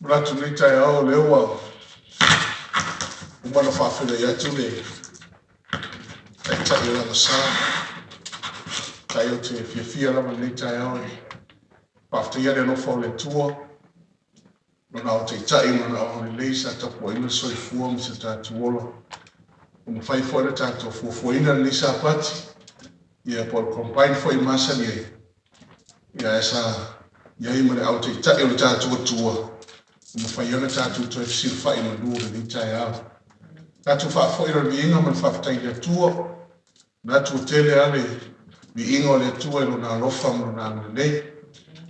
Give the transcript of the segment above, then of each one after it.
Manatu i lenei taeao o lea ua uma ona faafeiloai atu le Taitai o lana sa. Tai ou te fiafia lava i lenei taeao e faafetaia le alofa o le Atua, Lona ao Taitai ma Lona ao lelei sa tapuaina le soifua ma se tatou ola. Ua mafai foi ona tatou fuafuaina lenei Sapati, ia po o le combine foi e masani ai, ia ae sa i ai ma le ao Taitai o le tatou Atua, ua mafai ai ona tatou toe fesilafai i manu o lenei taeao. Tatou faafoi le viiga ma le faafetai i le Atua. Manatu ua tele lava le viiga o le Atua i Lona alofa ma Lona agalelei.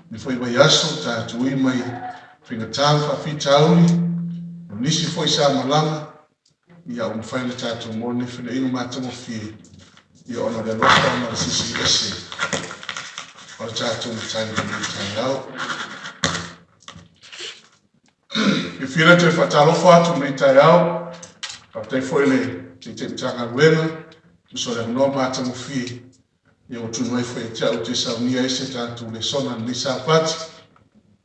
Lenei foi vaiaso tatou ui mai faigata ma faafitauli, o nisi foi sa malaga, ia ua mafai ona tatou maua lenei feiloaiga matagofie, ia ona o le alofa ma le silisili ese o le tatou Matai i lenei taeao. Fiafia lea toe faatalofa atu i lenei taeao. Faafetai foi i le Taitai Matagaluega, tusa o le avanoa matagofie ia ua tuuina mai foi ia te au te saunia ai se tatou lesona i lenei Sapati.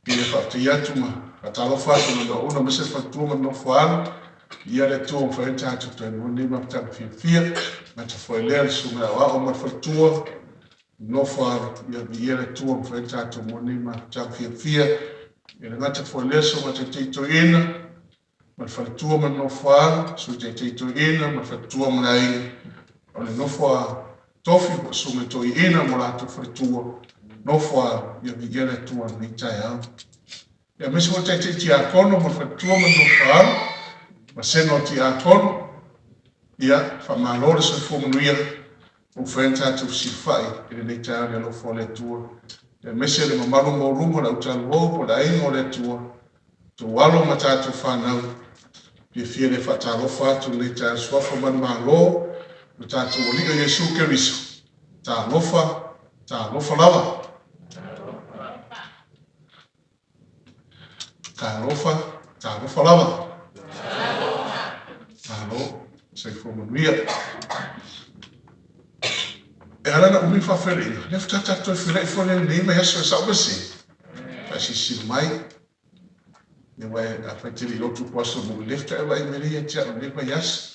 Ia faafetai atu ma faatalofa atu i lona aemaise le faletua ma le nofo a alo. Ia le Atua ua mafai ona tatou toe maua lenei mafutaga fiafia. Gata foi lea le susuga aoao ma le faletua, nofo a alo, ia viia le Atua ua mafai ona tatou maua lenei mafutaga fiafia. Ia le gata foi lea susuga Taitai Toeaina ma le faletua ma le nofo a alo, Sui Taitai Toeaina ma le faletua ma le aiga, o le nofo a tofi po o susuga toeaina ma latou faletua, nofo a alo, ia viia le Atua i lenei taeao. Ia aemaise foi le Taitai Tiakono ma le faletua ma le nofo a alo, vasega o Tiakono, ia faamalo le soifua manuia, ua mafai ona tatou fesilafai i lenei taeao i le alofa o le Atua. Aemaise le mamalu maualuga o le autalavou po o le aiga o le Atua, outou alo ma tatou fanau, fiafia le faatalofa atu i lenei taeao i le suafa manumalo o le tatou Alii o Iesu Keriso. Talofa, talofa lava. Talofa, talofa lava. Malo, soifua manuia. E ala ona umi le faafeiloaiga, lea faatoa tatou toe feiloai foi lenei vaiaso e sao ma se. Faasilasila mai, ia aua afai e te le i lotu po aso lua, lea faatoa e vaai mai lea ia te au i lenei vaiaso.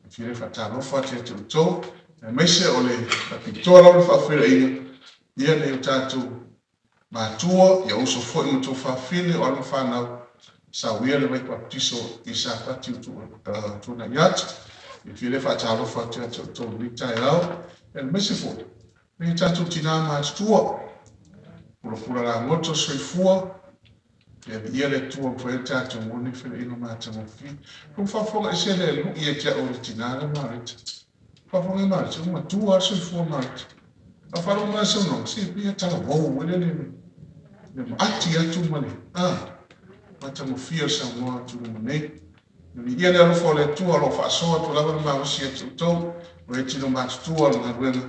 E fia faatalofa atu ia te outou, aemaise o le faapitoa lava le faafeiloaiga, ia nei o tatou matua, ia uso foi ma tou fafine, o alo ma fanau, sauia le vai papatiso i Sapati ua tuanai atu. E fia le faatalofa atu ia te outou i lenei taeao, aemaise foi nai o tatou tinā matutua, pulapula lagoto soifua, ia viia le Atua ua mafai ona tatou maua lenei feiloaiga matagofie. Ua faafofoga ese le lui ia te au o le tinā lea Mareta. Faafofoga mai Mareta, ua matua lava le soifua Mareta. A faalogo mai le saunoaga, se pei e talavou ai le le maati atu ma le matagofie o le saunoa atu i luma nei. Viia le alofa o le Atua o lo o faasoa atu lava le malosi ia te outou, o e tino matutua o le galuega,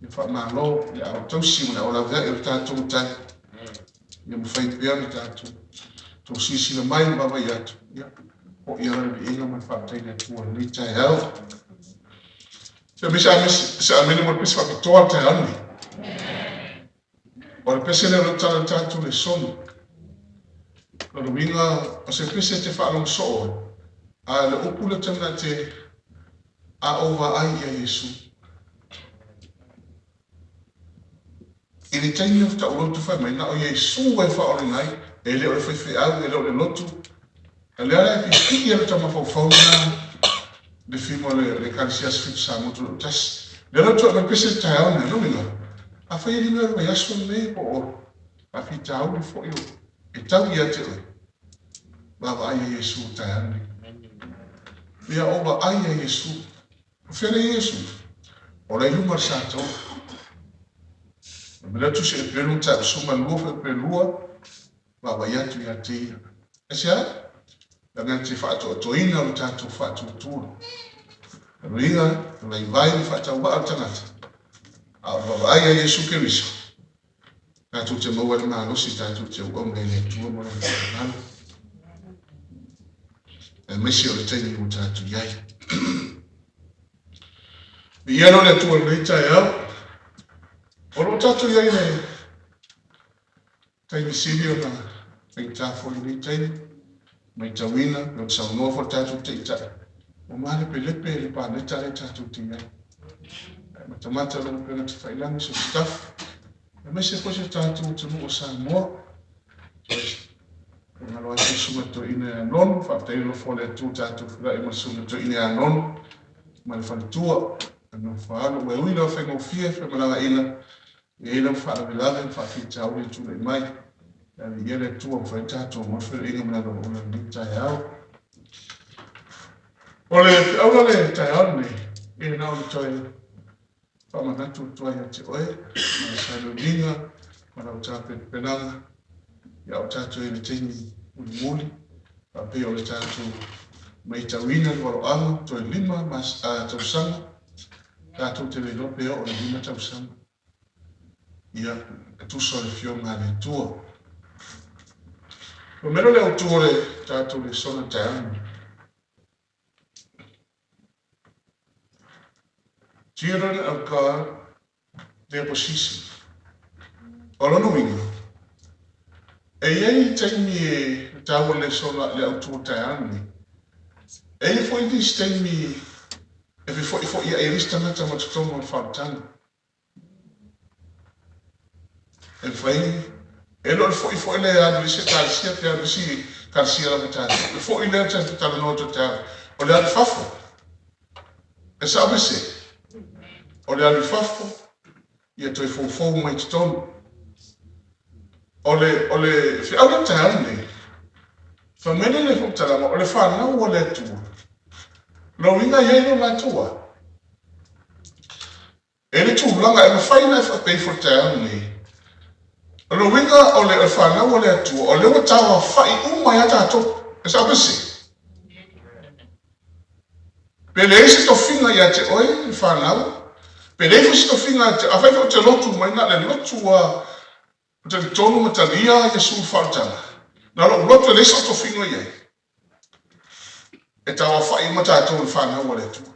ia faamalo i le ao tausi ma le ao laveai o le tatou Matai, ia mafai pea ona tatou tou silasila mai ma vaavaai atu, ia foi ala le viiga ma le faafetai i le Atua i lenei taeao. Se amene mo le pese faapitoa le taeao lenei. O le pese lea o lea ua tala i le tatou lesona. Lona uiga, o se pese e te faalogo soo ai, a o le upu lea ou te manatu e, a ou vaai ia Iesu. I le taimi o tau lotu fai mai, na o Iesu e faaoleina ai, e le o le faifeau, e le o le lotu. A lea la e pipii le tamafaufau lena le fimu o le Ekalesia Aso Fitu Samoa Tutoatasi. Lea la ua toe aumai pese le taeao lenei, lona uiga, afai e lima le vaiaso lenei po o faafitauli foi o e tau ia te oe, vaavaai ia Iesu i le taeao lenei. Ia o vaai ia Iesu. O fea lea Iesu? O la i luma o le sa taua. O le mea lea tusi e pelu ma tausu ma lua foi pe lua, vaavaai atu ia te ia. Aisea? Leaga e te faatoatoina lo tatou faatuatua. Aluiga, vaivai ma faatauvaa le tagata. A o le vaavaai ia Iesu Keriso, tatou te maua ai le malosi tatou te auauna i le Atua ma Lona finagalo. Aemaise o le taimi ua tatou i ai. Viia lea o le Atua i lenei taeao. O lo o tatou i ai le taimi sili ona Faigata foi i lenei taimi, matauina pei ona saunoa foi le tatou Taitai, ua malepelepe le paleta lea tatou te i ai. Ae matamata i lou upega tafailagi so o se tafa, aemaise foi si o tatou atunuu o Samoa. Toe galo atu le Susuga Toeaina ia Nonu, faafetai le alofa o le Atua tatou feiloai ma le Susuga Toeaina ia Nonu ma le faletua. Le nofo a alo, ua ui lava faigofie femalagaaiga, e i ai lava faalavelave ma faafitauli e tulai mai. Ae viia le Atua ua mafai ona tatou maua le feiloaiga ma le alo ola i lenei taeao. O le feau la le taeao lenei, e na ona toe faamanatu atu ai ia te oe ma le sailiiliga ma lau tapenapenaga ia o tatou i le taimi mulimuli faapea o le tatou matauina le valoaga toe 5 tausaga tatou te le iloa pe oo i le 5 tausaga ia e tusa o le Afioga a le Atua. O le mea lea autu o le tatou lesona taeao lenei. Children of God, their position. O lona uiga, e i ai taimi e taua le lesona le autu o le taeao lenei. E i ai foi nisi taimi e fefo'ifo'i ai isi tagata ma totonu o le faaolataga. E mafai e le o le fo'i foi lea e alu i isi Ekalesia pe alu i isi Ekalesia lava tatou. Le fo'i lea tatou talanoa atu taeao, o le alu i fafo. E sao pe se? O le alu i fafo, ia toe foufou mai totonu. O le, o le feau lea taeao lenei, fai mai le faamatalaga, o le fanau a le Atua, lona uiga e i ai lo latou a? E le tulaga e mafai ona e faapea ifo i le taeao lenei. O le uiga o le fanau a le Atua, o lea ua tauaofai uma ai tatou. E sao pe sese? Pe leai se tofiga ia te oe le fanau, pe leai foi se tofiga ia te oe, afai foi ou te lotu mai na o le lotu lava, ou te talitonu ma talia Iesu i le faaolataga, na o lou lotu e leai sou tofiga i ai. E tauaofai uma tatou i le fanau a le Atua.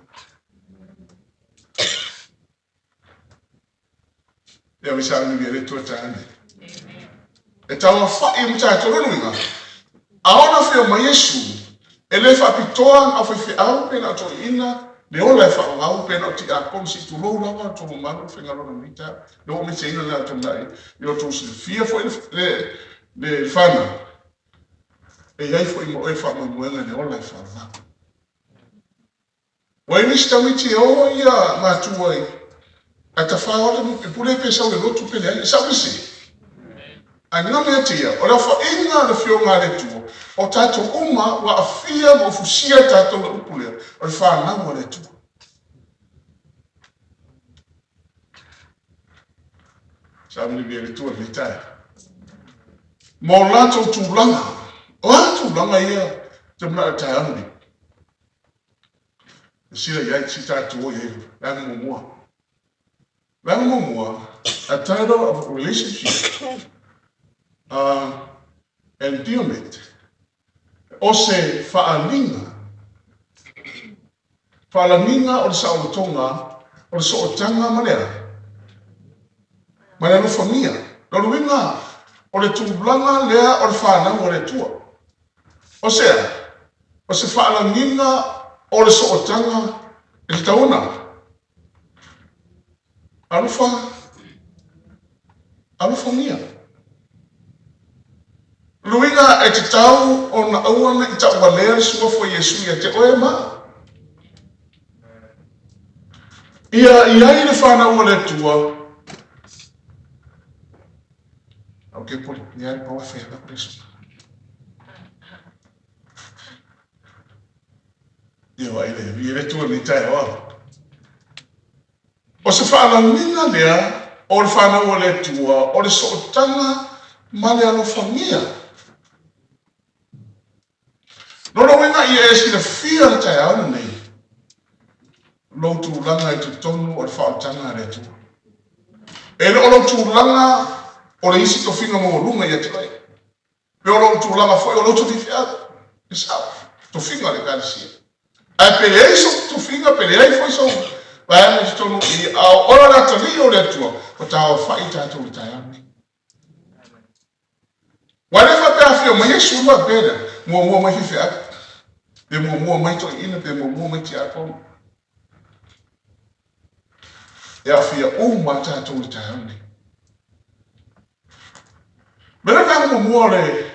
Ia me sa ni le Atua taeao nei. E tauaofai uma tatou. Lona uiga, a ona afio mai Iesu, e le faapitoa na o faifeau pe na o toeaiina, le ola e faavavau pe na o tiakono, se i tulou lava le tou mamalu le faigaluega i lenei taeao. Le ua meteina lena outou manao i outou silafia foi le fanau. E i ai foi ma oe faamoemoega i le ola e faavavau. Ua i ai nisi tamaiti e o ia matua i ae tafao atu e pule pe sau i le lotu pe leai. E sao pe sese? Ae galo ia te ia, o le aofaiga o le Afioga a le Atua, o tatou uma ua aafia ma ufusia i tatou le upu lea, o le fanau a le Atua. Sa manuia le Atua i lenei taeao. Ma o latou tulaga. O a tulaga ia te manao i le taeao lenei? Silasila i ai, si tatou o i ai, vaega muamua. Vaega muamua, a title of relationship endearment. O se faaaliga, faalaniga o le saolotoga, o le sootaga ma le a? Ma le alofagia. Lona uiga, o le tulaga lea o le fanau a le Atua. O se a? O se faalagiga o le sootaga e tatau ona alofa, alofagia. Luiga e tatau ona aua ne i tauvalea le suafa o Iesu ia te oe ma au. Ia i ai le fanau a le Atua. Au ke pole, ia le pawa whea la kore sona. Ia wa ile, ia le tua ni tae oa. O se faalagiga lea o le fanau a le Atua, o le sootaga ma le alofagia. Lona uiga ia e silafia le taeao lenei lou tulaga i totonu o le faaolataga a le Atua. E le o lou tulaga o le isi tofiga maualuga ia te oe. Pe o lou tulaga foi o lou faifeau. E sao, tofiga o le Ekalesia. Ae pe leai sou tofiga, pe leai foi sou vaega i totonu i a o oe o le atalii o le Atua, ua taaofai tatou i le taeao lenei. Ua le faapea afio mai Iesu ona faapea lea, Muamua mai faifeau, pe muamua mai toeaiina, pe muamua mai tiakono. E aafia uma lava tatou i le taeao lenei. Mea le vaega muamua o le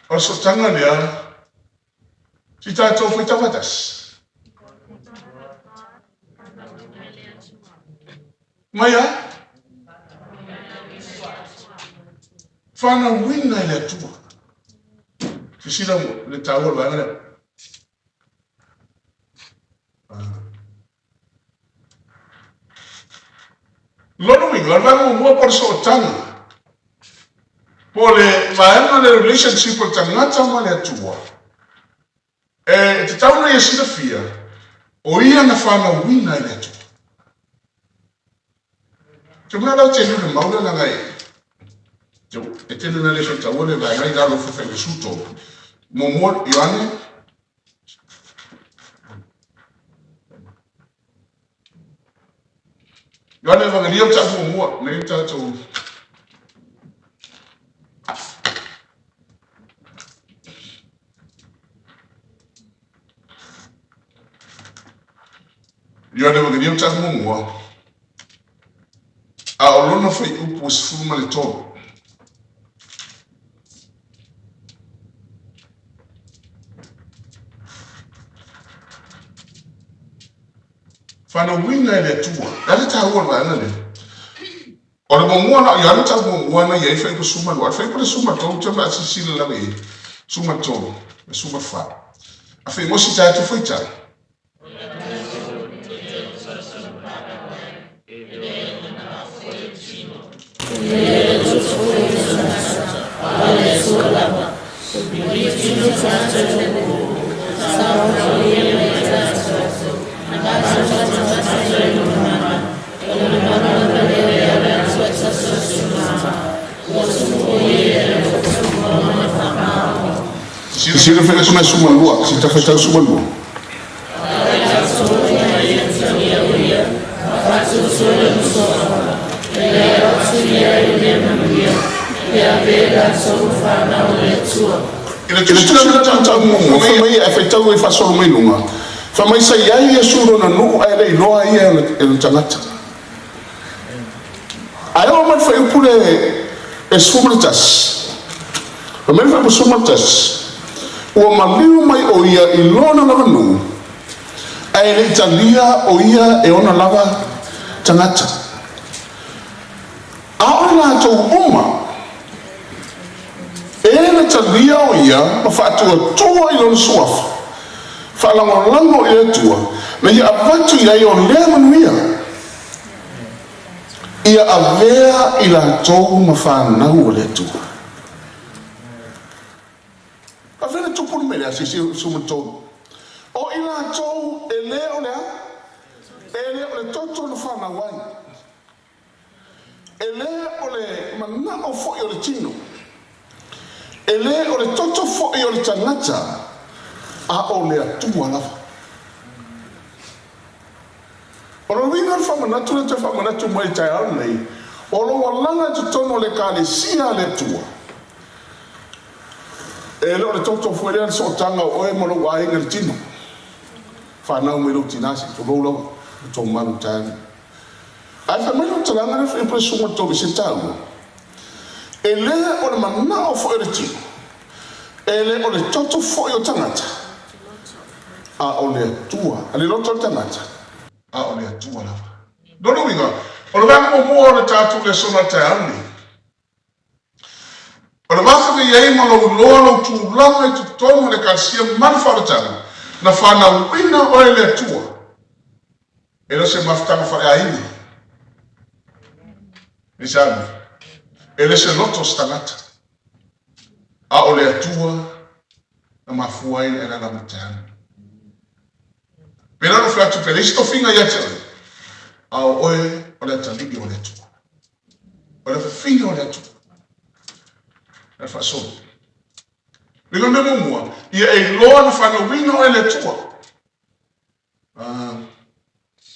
o le sootaga lea, si tatou faitau faatasi. Mai a? Fanauina e le Atua. Silasila le taua o le vaega lea. Lona uiga, o le vaega muamua po o le sootaga, po o le vaega le relationship o le tagata ma le Atua, e tatau ona ia silafia, o ia na fanauina e le Atua. Te mea la te le mau le langa e e tele na le faitaua le vaega i lalo fai fai suto. Muamua Ioane Ioane Evangelio mataupu muamua nei tatou Ioane Evangelio mataupu muamua a o lona fuaiupu 13. Fanauina e le Atua. E a le taua o le vaega lea? O le muamua na o Ioane tau muamua na i ai fuaiupu 12. A le fuaiupu le 13 te ma silasila lava i ai. 13, le 14. A fegosi tatou faitau. Silasila fai atu nai 12, si tafaitau 12. I le tusitusi o le tausaga muamua, fai mai ae faitau ai faasolo mai luga, fai mai sa i ai Iesu i lona nuu ae le iloa ia e lona tagata. Ae oo mai le fuaiupu le 11, fai mai le fuaiupu 11, Ua maliu mai ʻo ia i lona lava nuu, ae le i talia ʻo ia e ona lava tagata. A o i latou uma e na talia ʻo ia ma faatuatua i lona suafa, faalagolago i le Atua, na ia avatu i ai o lea manuia, ia avea i latou ma fanau a le Atua. Afea le tupu le mea lea, silasila i le 13. O i latou e le o le a? E le o le toto na fanau ai. E le o le manao foi o le tino. E le o le toto foi o le tagata, a o le Atua lava. O le uiga o le faamanatu lea toe faamanatu mai i le taeao lenei, o lou alaga i totonu o le Ekalesia a le Atua, e le o le toto foi lea le sootaga o oe ma lou aiga i le tino, fanau mai lou tina se i tulou lava le tou malu taeao. Ae fai mai le faamatalaga lea Filipu 13 i se taua, E le o le manao foi o le tino, e le o le toto foi o tagata, a o le Atua, a le loto o le tagata, a o le Atua lava. Lona uiga, o le vaega muamua o le tatou lesona i le taeao lenei, O le vafa i ai ma lou iloa lou tulaga i totonu o le Ekalesia ma le faaolataga, na fanauina oe e le Atua, e le o se mafutaga faaleaiga, Nisami, e le o se loto o se tagata, a o le Atua na mafua ai le alala mataano. Pēlā no fai atu, pe leai se tofiga ia te oe, a o oe o le atalii o le Atua. O le fafine o le Atua. Le faasolo. Le mea muamua, ia e iloa na fanauina oe e le Atua.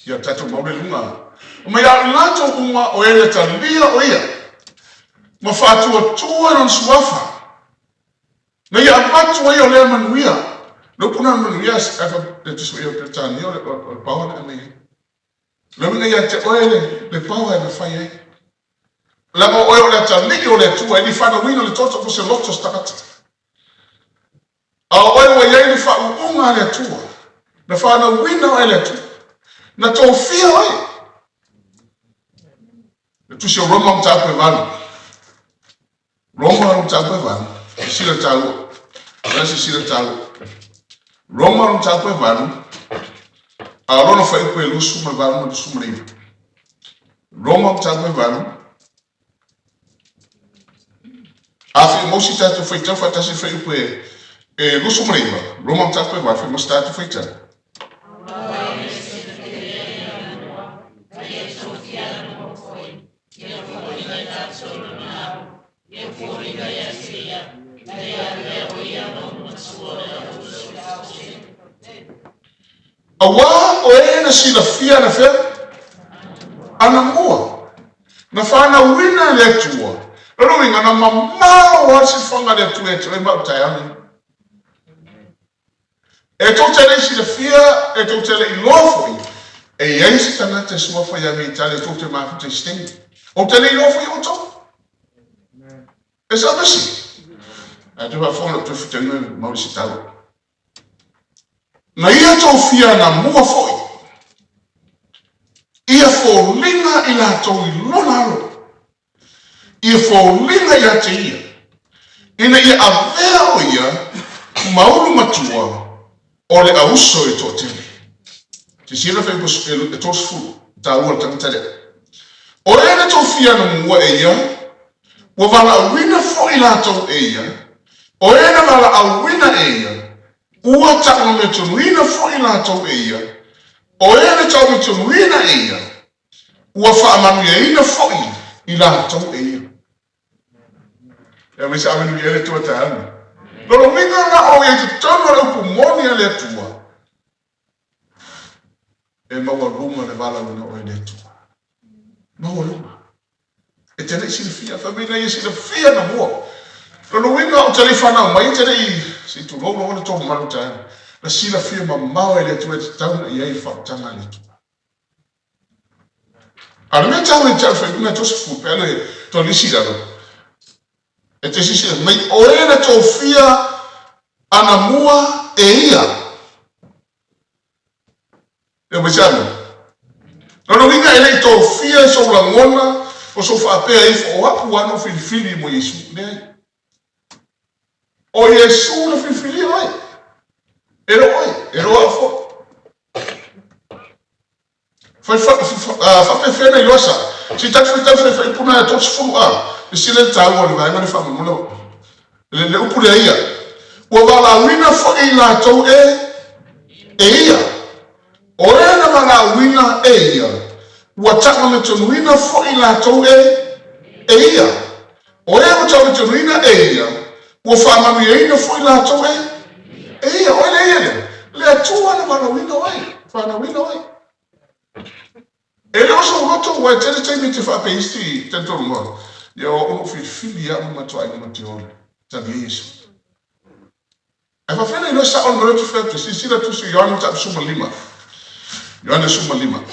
Ia tatou mau le luga. Mai a i latou uma o e le talia o ia. Ma faatuatua i lona suafa. Na ia avatu ai o lea manuia. Le upu lena manuia e tusi o Peretania o le power na aumai ai. Le uiga ia te oe le power e mafai ai. Leaga o oe o le atalii o le Atua, e le i fanauina le toto po o se loto o se tagata. A o oe ua i ai le faauuga a le Atua, na fanauina oe e le Atua, na tofia oe. Le tusi o Roma mataupu e 8. Roma mataupu e 8. Silasila taua. La silasila taua. Roma mataupu e 8. A o lona fuaiupu e 28 ma 29. Roma mataupu e 8. A fia maua se tatou faitau faatasi i le fuaiupu e 29, Roma mataupu e 8, fia maua se tatou faitau. Auā o e na silafia anafea? Anamua. Na fanauina e le Atua. Lona uiga, na mamao lava le silafaga a le Atua ia te oe ma au taeao lenei. E tou te le i silafia, e tou te le i iloa foi, e i ai se tagata e suafa ia Mitale e tou te mafuta i se taimi. Ou te le iloa foi outou. E sao pesi. Ae toe faafofoga lou toe fitaina mau i se taua. Na ia tofia anamua foi, ia foliga i latou i lona alo, ia foliga ia te ia, ina ia avea o ia ma ulu matua o le auso e toatele. Silasila fai e 30 taua le tagata lea. O e na tofia anamua e ia, ua valaauina foi latou e ia, o e na valaauina e ia, ua taogametonuina foi latou e ia, o e na taogametonuina e ia, ua faamanuiaina foi i latou e ia. E aumai se amenu i ai le Atua taeao nei. Lona uiga na o ia i totonu o le upu moni a le Atua, e maualuga le valaauina o oe e le Atua. Maualuga. E te le i silafia, fai mai na ia silafia na mua. Lona uiga ou te le i fanau mai, e te le i, se i tulou lava le tolu malu taeao. Na silafia mamao e le Atua e tatau ona i ai le faautaga a le Atua. A o le mea taua ia te au i faaiuga e 30, pe a le toe lisi i lalo, e te silasila mai o e na tofia anamua e ia. E mai se ame. Lona uiga e le i tofia i sou lagona o sou faapea ifo o a'u lava na ou filifili mo Iesu. Leai. O Iesu na filifilia oe. E le o oe, e le o a'u foi. Fai faapefea na iloa sa. Se i tatou faitau fai faaiupu na e 30 a. E sili le taua o le vaega lea faamolemole le upu lea ia. Ua valaauina foi i latou e e ia. O e na valaauina e ia, ua tagametonuina foi i latou e e ia. O e ua tagametonuina e ia, ua faamanuiaina foi latou e e ia. O ai le ia lea? Le Atua na valaauina oe, fanauina oe. E le o sou loto aua e tele taimi e te faapea isi talitonuga, ia o au na ou filifili au ma matua aiga ma te ola. Tali ai Iesu. Ae faafetai na iloa sao le mea lea ou te fai atu ai. Silasila atu i Ioane mataupu 15. Ioane 15.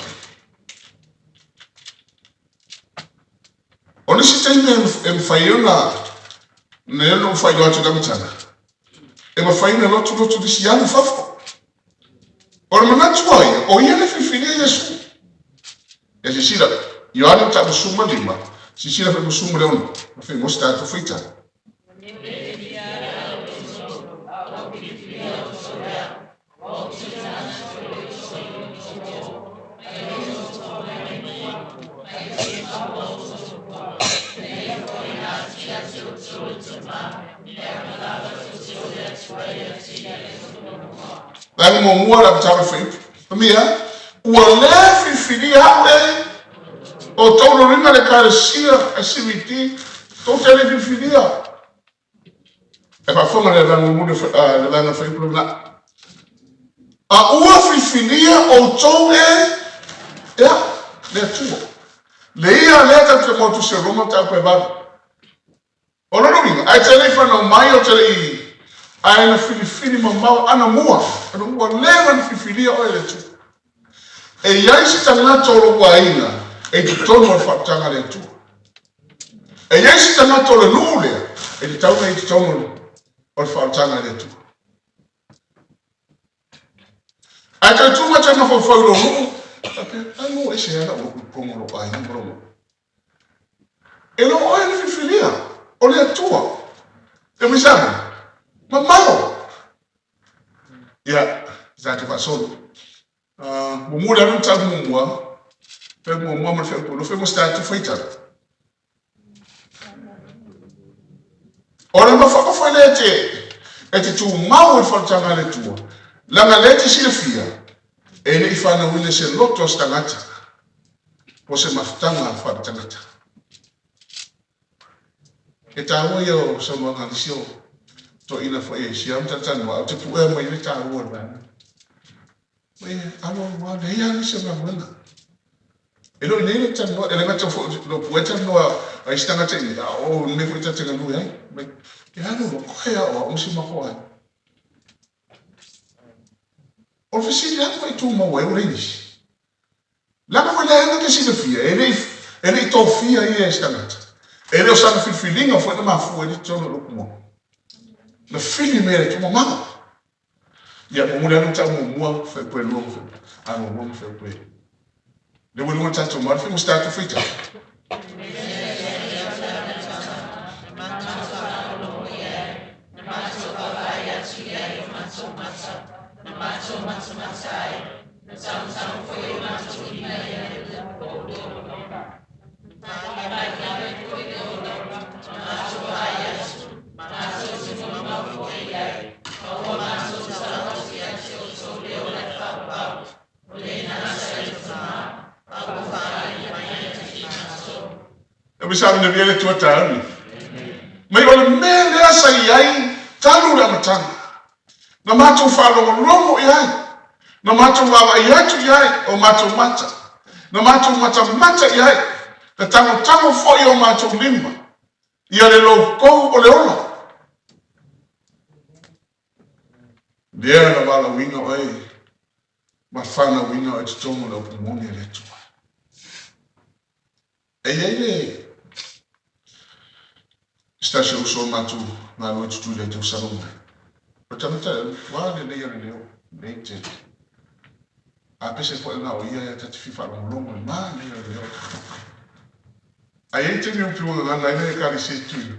O le isi taimi e mafai ai ona na ona ou faailoa atu i le amataga, e mafai ona lotulotu nisi alu i fafo. O le manatu a ia, o ia le filifilia Iesu. Ia silasila, Ioane mataupu 15, silasila foi 16, na fai mo se tatou faitau. Vaega muamua le amataga o le fuaiupu. Fai mai a? Ua le filifilia au e o tou loliga le Ekalesia SCVT, tou te le filifilia. E faafofoga le vaega mulimuli le vaega o le fuaiupu lena. A ua filifilia outou e e au, le Atua. Le ia lea tatou te motu se Roma mataupu e 8. O lona uiga, ae te le i fanau mai o te le i, ae na filifili mamao anamua, ana ua leva ona filifilia oe e le Atua. E i ai se tagata o lou aiga e i totonu o le faaolataga a le Atua. E i ai se tagata o le nuu lea e tatau ona i totonu o le faaolataga a le Atua. Ae toe tu mai toe mafaufau i lou nuu, faapea, ai nuu ese lava lau nuu i totonu o lou aiga ma lou nuu. E le o oe na filifilia, o le Atua. E mai sa mamao. Ia, tatou faasolo. Muamua le alu mataupu muamua, feau muamua ma le feau polo, feau mo se tatou faitala. O le mafafa lea te, e te tumau i le faaolataga a le Atua, leaga lea e te silafia, e le i fanauina se loto o se tagata, po se mafutaga faaletagata. E taua ia o saunoaga a nisi o toeaiina foi e sia ma talatalanoa, ae ou te puea mai ai le taua o le vaega. Mai alo alo lava, leai lava nisi o galuega. E le o i inei le talanoa, e le gata foi o lou puea talanoa a isi tagata i inei, a o le mea foi ta te galue ai. Mai, e alu loa, koe a o au ma si matou aiga. O le fesili, a ua e tumau ai ua leai nisi? Leaga foi lea na te silafia, e le i, e le i tofia ia e se tagata. E le o sana filifiliga foi na mafua ai le totonu o le upu moni. Na fili mea e le tumamao. Ia, momoli atu tau muamua, fai lua ma fai, a muamua ma fai upu e. Le ua luga tatou malo, fai mo se tatou faitau. E misalo ne via le tua tauni. Mai o le mea lea sa i ai talu le amataga. Na matou faalogologo i ai, na matou vaavaai atu i ai o matou mata, na matou matamata i ai, na tagotago foi o matou lima ia le loukou o le ola. Lea na valaauina oe ma fanauina oe totonu o le upu moni a le Atua. E i ai le se tasi o uso o matou galue Tutuila i tausaga ua mai. O le tagata lea, matua lelei o le leo, lelei tele. A pese foi na o ia e ta te fia faalogologo i le manaia o le leo. Ae i ai taimi e upiua gagana ai le Ekalesia i Tutuila,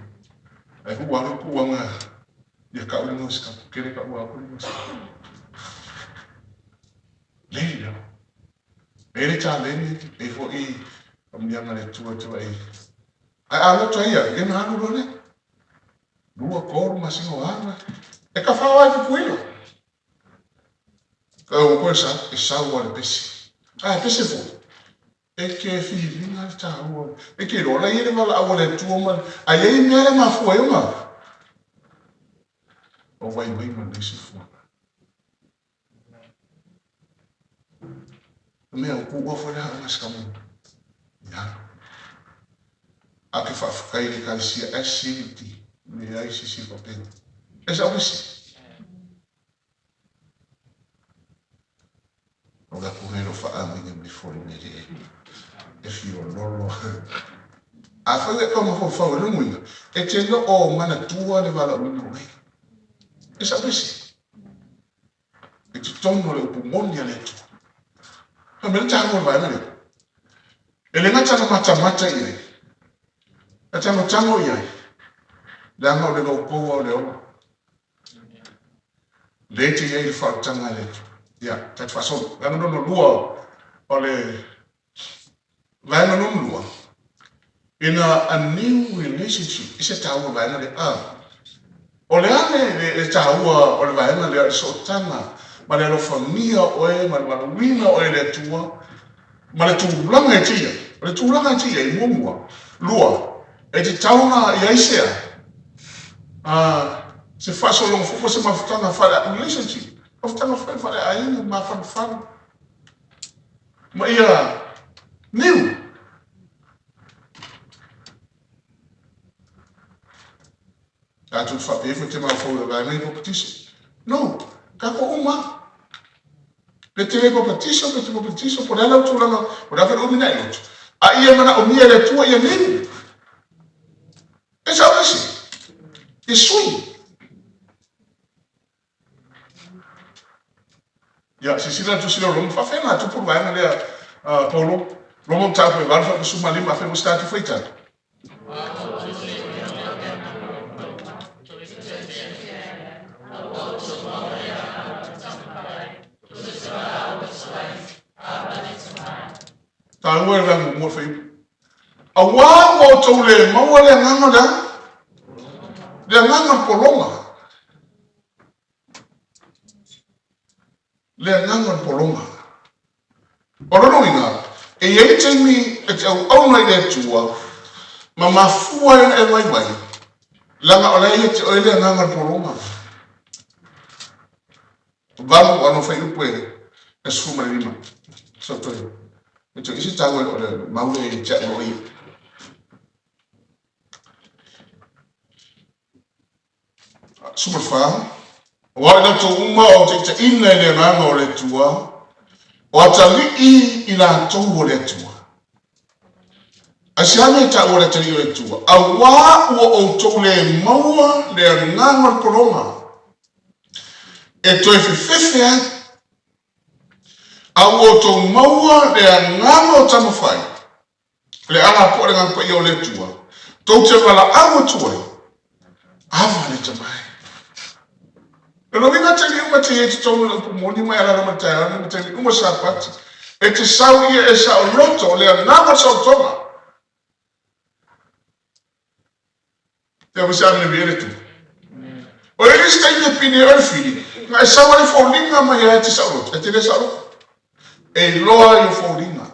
ae ua alu kuaga ia kau le gaosi kele kau aku le gaosi. Lelei le leo. E i ai le taleni, e i ai foi faamanuiaga a le Atua e tulai ai. Ae a loto ai ia, ia ona alu loa lea. 2, 3 masina o alu ai. E tafao lava i Tutuila. Ka ua koe sa, e sau lava le pese. A e pese foi, e te filiga le taua. E te iloa la i ai le valaau a le Atua ma le... A i ai mea lea mafua ai ona o vaivai ma lenei soifuaga. Mea o kuʻua foi le aoga se kamu i alu. A ke faafetai i le Ekalesia SCVT, leai se isi faapena. E sa isi. O le aku nei lo faaamuina mai foi me le e fiololo. A fai e ka mafaufau e lona uiga, e te le o manatua le valaauina o oe. E sa isi. I totonu o le upu moni a le Atua. Fai mai le taua o le vaega lea. E le gata na matamata i ai, na tagotago i ai, leaga o le loukou o le ola. Le te i ai le faaolataga a le Atua. Ia, tatou faasolo. Vaega lona lua o le vaega lona lua, in a new relationship, i se taua o le vaega lea. Ah, o le a le taua o le vaega lea o le sootaga ma le alofagia oe ma le valaauina oe e le Atua ma le tulaga e te i ai. O le tulaga e te i ai, muamua. Lua, e tatau ona i ai se a se faasologa foi po o se mafutaga faale relationship, mafutaga foi faaleaiga, mafanafana. Ma ia niu. Tatou te faapea ifo e te mafaufau i le vaega ia papatiso. No, tatou uma lava. Pe te le papatiso, pe te papatiso, po o le a lau tulaga, po o le a foi le umi na e lotu, a ia manaomia e le Atua ia niu. E sao le isi? E sui. Ia, silasila le Tusi lea o Roma, faafefea ona tupu le vaega lea, Paulo? Roma mataupu e 8 fuaiupu 15, afai ua se tatou faitau? Taua e le muamua le fuaiupu. Auā ua outou le maua le agaga o le a? Le agaga o le pologa. Le agaga o le pologa. O lona uiga, e i ai taimi e te auauna i le Atua ma mafua ai ona e vaivai, leaga o la e ia te oe le agaga o le pologa. 8 ano fuaiupu e 15. So toe, e toe isi taua o le mau lea ia te au o ia. 14, Aua o i latou uma o taitaiina i le agaga o le Atua, o atalii i latou o le Atua. Aisea mea e taua le atalii o le Atua? Auā ua outou le maua le agaga o le pologa e toe fefefe ai, a ua outou maua le agaga o tamafai, le ala po o le Agaga Paia o le Atua, tou te valaau atu ai, Ava le tama e. Lona uiga taimi uma e te i ai i totonu o le upu moni mai alaala mai le taeao nei ma taimi uma Sapati, e te sau ia e saoloto o le agaga o le saolotoga. Te awe se amene via le tu. O le isi taimi e pine o le fili, na e sau ai foliga mai ai te saoloto, e te le saoloto. E iloa i o foliga.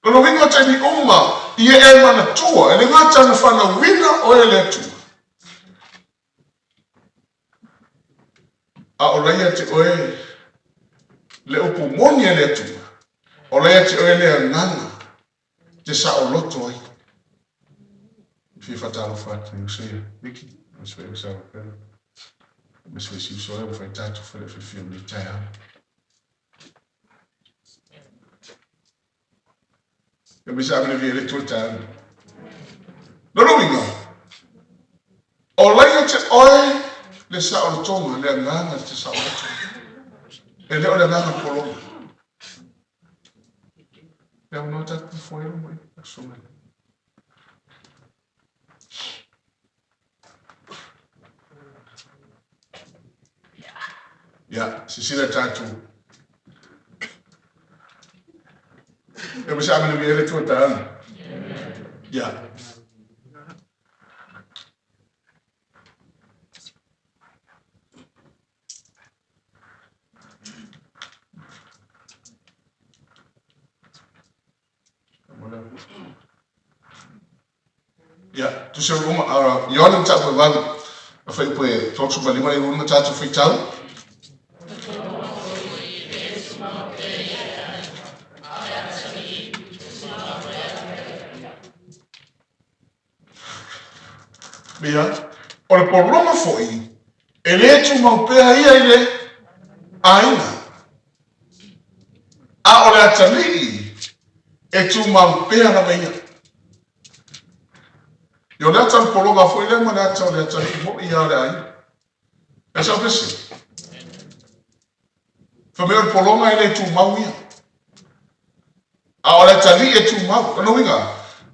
Lona uiga o taimi uma ia e manatua, e le gata na fanauina oe e le Atua, a o la ia te oe le upu moni a le Atua, o la ia te oe le agaga te saoloto ai. E fia faatalofa atu i uso ia, Vicky, aemaise foi uso ia Pera, aemaise foi si uso lea ua fai tatou fale fiafia o lenei taeao. E me sa amene via le tua taeao. Lona uiga, o laia te oe le saolotoga, le agaga te saoloto. E le o le agaga pologa. Le au tatou foe mai, aso mai. Ia, sisila tatou. E mo se amene via le tua taeao. Ia. Ia, tusi o Roma, Ioane mataupu e 8, a fuaiupu e 35 le 6 tatou faitau. Ia, o le pologa foi, e le tumau pea ia i le aiga. A o le atalii, e tumau pea lava ia. Ia, o le ata o le pologa foi lea ma le ata o le atalii moi ia o le aiga. E sao pese? Fai mai o le pologa e le tumau ia. A o le atalii e tumau. O lona uiga,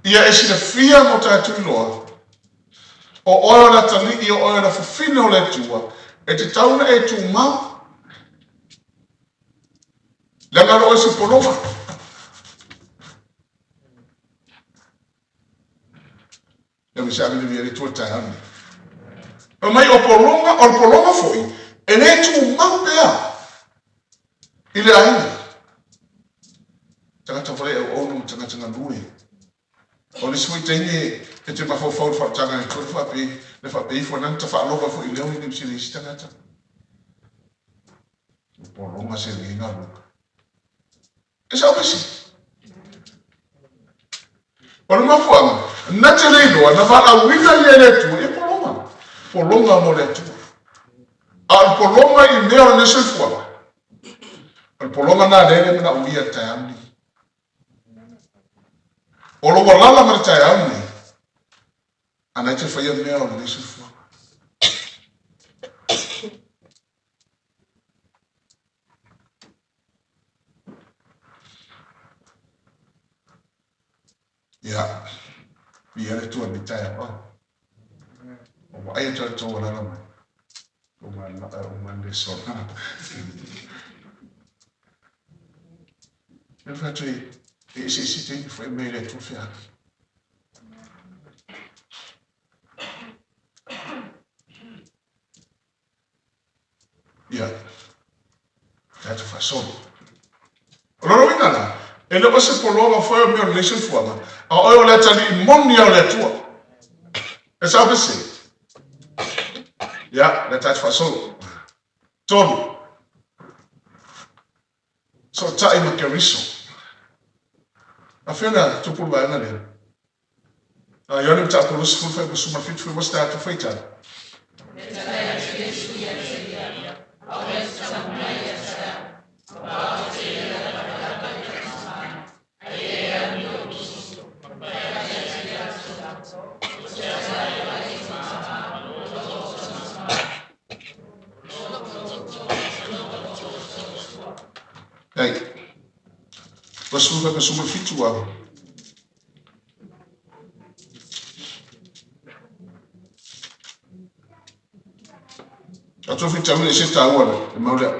ia e silafia mo tatou iloa, o oe o le atalii, o oe o le afafine o le Atua, e tatau ona e tumau. Leaga o oe se pologa. E me se ave le le tua taeao nei. Fai mai o pologa, o le pologa foi, e le tumau pea i le aiga. Tagata whare au auna ma tagata galue. O le isi foi taimi e te mafaufau i le faautaga e Atua le faapei, le faapei ifo nani ta faalogo ai foi i leo i Niu Sila i isi tagata. O pologa se le galuega. E sao pesi. O le mafuaaga, na te le iloa, na valaauina ia e le Atua, ia pologa. Pologa mo le Atua. A o le pologa i mea o lenei soifuaga, o le pologa lena lea e le manaomia i le taeao lenei. O lou alala ma le taeao lenei, a na e te faia mea o lenei soifuaga. Ia, viia le Atua i lenei taeao. Ua vaai atu i le tou alala mai. Ua ma le sona. E fai atu e eseese taimi foi mai le Atua feagai. Ia, tatou faasolo. O lona uiga la, e le o se pologa foi o mea o lenei soifuaga, a oe o le atalii moni lava o le Atua. E sao pe se? Ia, le tatou faasolo. Tolu. Sootai ma Keriso. Afea na tupu le vaega lea? A Ioane Mataupu 20 fuaiupu 17 fuaiupu se tatou faitau. Ei. 20 fuaiupu 17 a. Tatou faitauina i se taua le mau lea.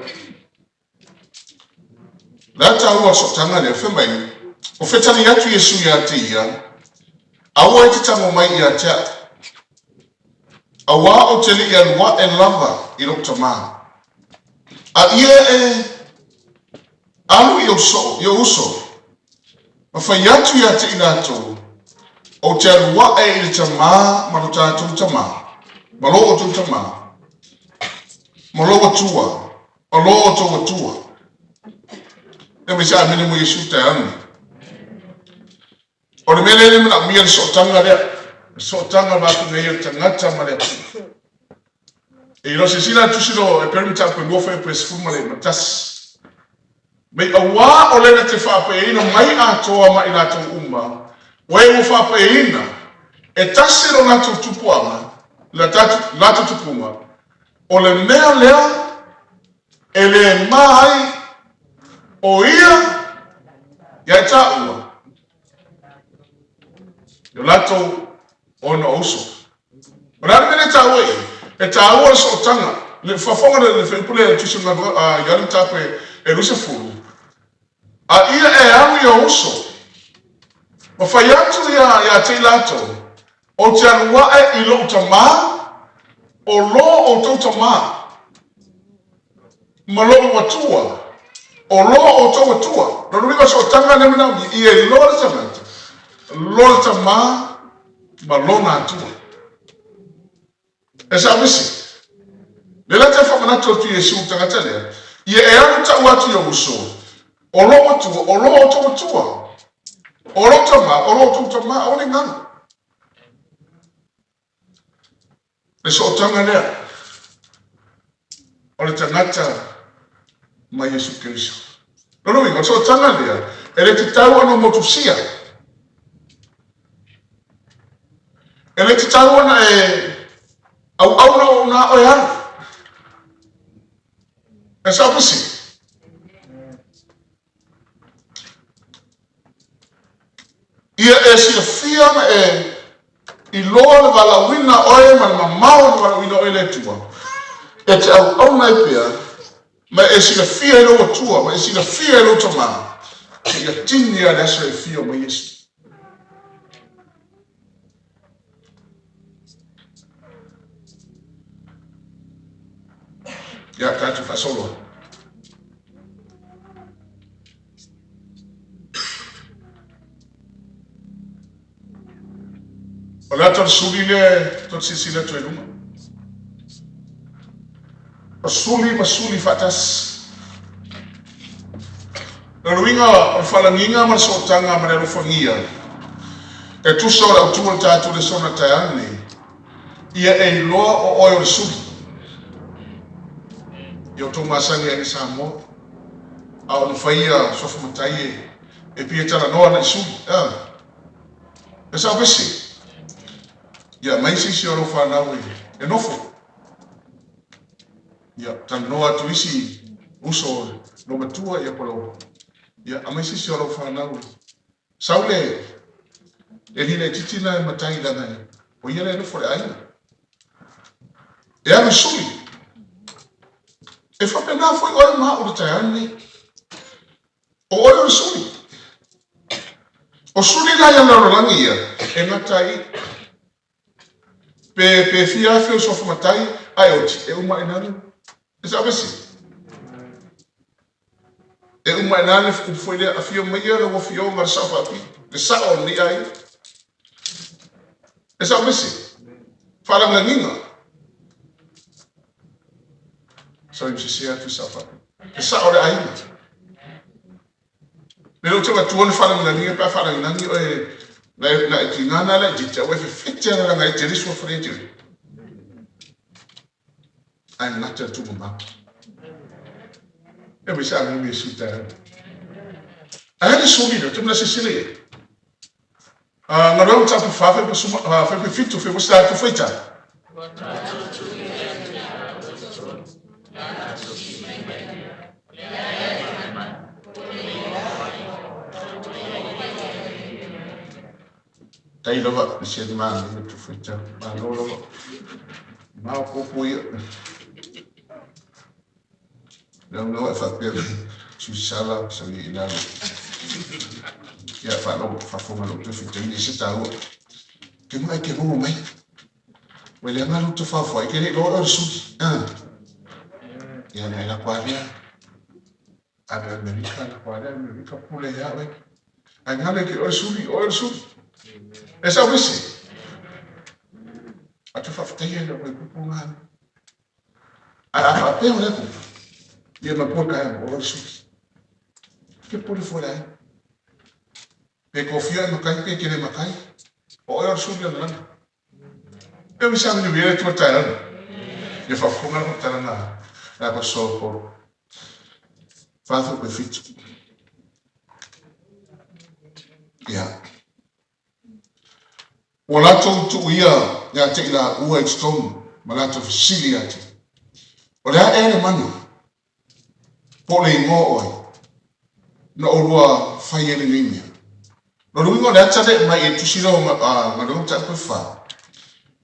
Le a taua o le sootaga lea, fai mai, o fetali atu Iesu iā te ia, aua e te tago mai ia te au. Auā ou te le i alu aʻe lava i lou Tamā. A ia e alu i ou soo, i ou uso, ma fai atu ia te i latou, ou te alu aʻe i le Tamā ma lo tatou Tamā, ma lo outou Tamā, ma lou Atua, ma lo outou Atua. E mai se amene mo Iesu taeao nei. O le mea lea e le manaomia le sootaga lea, le sootaga va atu nei o le tagata ma le Atua. E iloa silasila le tusi lo Eperu mataupu e lua fuaiupu e 11. Mai auā o le na te faapaeina mai atoa ma i latou uma, o e ua faapaeina, e tasi lo latou tupuaga, le latou tupuga, o le mea lea e le ma ai o ia ia i taua i o latou ona o uso. O le a le mea lea e taua i i? E taua le sootaga, le faafofoga le le fuaiupu lea i le Tusi o Galuega a Ioane Mataupu e 20, A ia e alu i ou uso, ma fai atu ia ia te i latou, Ou te alu ae i lou tamā, o lo outou tamā, ma lou Atua, o lo outou Atua. Lona uiga o le sootaga lea manaomia, ia iloa le tagata, lo le tamā ma lona Atua. E sao visi. Le la te whamanatu atu Iesu tagata lea, ia e alu tau atu i ou uso, o lou Atua, o lo outou Atua, o lou Tamā, o lo outou Tamā, aua ne i galo. Le sootaga lea o le tagata ma Iesu Keriso. Lona uiga, o le sootaga lea, e le tatau ona motusia. E le tatau ona e auauna o na oe alu. E sao pisi. Ia e silafia ma e iloa le valaauina oe ma le mamao o le valaauina oe e le Atua, e te auauna ai pea, ma e silafia e lou Atua, ma e silafia e lou Tamā, seia tini lava le aso e afio mai Iesu. Ia, tatou faasolo. O le ata o le suli lea tou te silasila atu ai i luga. O suli ma suli faatasi. O le uiga o le faalagiga ma le sootaga ma le alofagia. E tusa o le autu o le tatou lesona taeao lenei, ia e iloa o oe o le suli. Ia outou masani aiga Samoa, a o na faia suafa matai e, e pei e talanoa agai suli. A. E sao pese. Ia aumai se isi o lau fanau e, e nofo. Ia talanoa atu isi uso lo matua ia po lau. Ia aumai se isi o lau fanau e sau le le lila itiiti na e matai leaga e o ia lea e nofo le aiga. E alu i suli. E faapena foi oe ma au i le taeao lenei. O oe o le suli. O suli la ia lalolagi ia, e gata ai pe, pe fia afe o suafa matai, ae oti, e uma i lalo. E sao pese? E uma i lalo le upu foi lea, afio maia lau afioga le sao faapito, le sao o lenei aiga. E sao pese? Faalagilagiga. Sorry, ua sese atu i sao faapito. Le sao o le aiga. Le ou te avatua le faalagilagiga pe a faalagilagi oe na e tiga na laitiiti a ua e fefete lava leaga e tele suafa lea e te ae gata le tuumamao. E mai sa amene Iesu taeao. Ae le suli lea, te mea silasila i ai. Galuega mataupu 4 fai pa fai pa 7 fai pa sa tu faita. Tai lava le se ma le tu faita. Malo lava. Ma popo ia. Lea ua e faapea mai, Susala, sau i lalo. Ia, faalogo, faafofoga lou toe fitaina i se taua. Ke mai ke rongo mai. Ua leaga lou tafaofoai, ke le i loa oe o le suli. Ah. Ia, nai la kwa lea. Ave Amerika, la kwa lea Amerika, pule ia oe. Ai ngale ke oe suli, oe o le suli. E sau vese. Atu faafetaia le oe kupu ngā. Ae a faapea o lea kupu, ia ma pua kaea o le suli. Ke pule fua le ai. Pe kofia e makai, pe kele makai. O oe o le suli o le lana. E wisa mini wira tua tae ana. Ia whafunga la whataranga la pa so po. Whāwha pe fitu. Ia. Ua latou tuuia ia te i laua i totonu ma latou fesili atu, O le a ea le mana, po o le igoa o ai, na oulua fai ai lenei mea? Lona uiga o le ata lea e aumai e tusi lea o Galuega Mataupu e fa,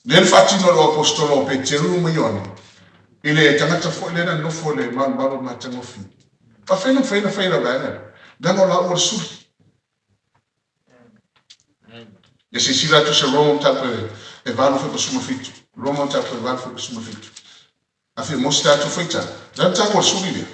lea na faatino e lou aposetolo o Peteru ma Ioane i le tagata foi lea na nofo i le malumalu o matagofie. Faafetai na mafai ona fai e lau vaega lea, leaga o laua o le suli. Ia silasila atu se Roma mataupu e 8 fai pa 17. Roma mataupu e 8 fai pa 17. Afio mo se tatou faita. Le a le taua o le suli lea?